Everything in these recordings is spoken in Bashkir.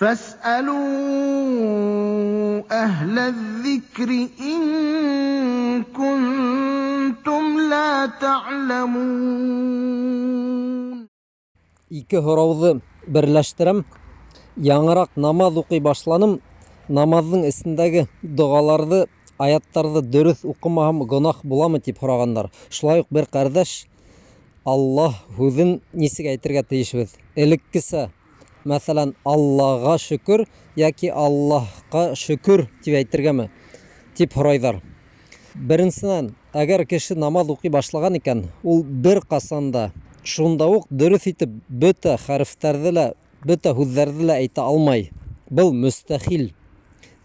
فاسألوا أهل الذكر إن كنتم لا تعلمون. Ике һорауҙы берләштерәм. Яңыраҡ намаҙ уҡый башланым. Намаҙҙың эсендәге доғаларҙы, аяттарҙы дөрөҫ уҡымаһам, гонаһ буламы тип һорағандар. Шулай уҡ бер ҡәрҙәш Аллаһ һүҙен нисек әйтергә тейешбеҙ? Элеккесә, мәҫәлән, Аллаға шөкөр йәки Аллаһҡа шөкөр тип әйтергәме? Тип һорайҙар. Беренсенән, әгәр кеше намаҙ уҡый башлаған икән, ул бер ҡасан да шунда уҡ дөрөҫ итеп бөтә хәрефтәрҙе лә, бөтә һүҙҙәрҙе лә әйтә алмай. Был мөстәхил,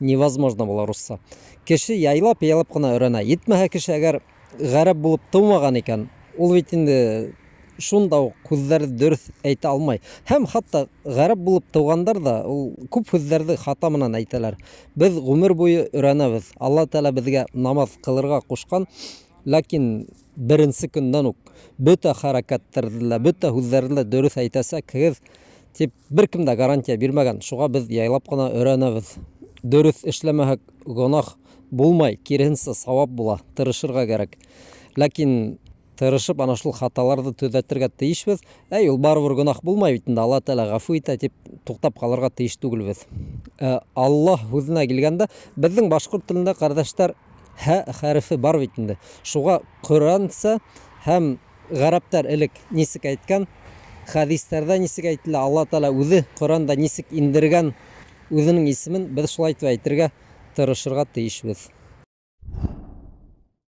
невозможно була русса. Кеше яйлап-яйлап ҡына өйрәнә. Етмәһә кеше әгәр ғәрәп булып тыумаған икән, ул бит инде шунда уҡ һүҙҙәрҙе дөрөҫ әйтә алмай. Һәм хатта ғәрәп булып тыуғандар ҙа ул күп һүҙҙәрҙе хата менән әйтәләр. Беҙ ғүмер буйы өйрәнәбеҙ. Алла Тәғәлә беҙгә намаҙ ҡылырға ҡушҡан, ләкин беренсе көндән үк бөтә хәрәкәттәрҙе лә, бөтә һүҙҙәрҙе лә дөрөҫ әйтәсәкһегеҙ тип бер кем дә гарантия бирмәгән. Шуға беҙ яйлап ҡына өйрәнәбеҙ. Дөрөҫ эшләмәһәк гонаһ булмай, киреһенсә сауап була, тырышырға кәрәк. Ләкин тырышып ана шул хаталарҙы төҙәтергә тейешбеҙ. Әй, ул барыбер гонаһ булмай бит инде, Алла Тәғәлә ғәфү итә тип туҡтап ҡалырға тейеш түгелбеҙ. Аллаһ һүҙенә килгәндә, беҙҙең башҡорт телендә, ҡәрҙәштәр, һә хәрефе бар бит инде. Шуға Ҡөрьәнсә һәм ғәрәптәр элек нисек әйткән, хәдистәрҙә нисек әйтелә, Алла Тәғәлә үҙе Ҡөрьәндә нисек индергән үҙенең исемен, беҙ шулай итеп әйтергә тырышырға тейешбеҙ.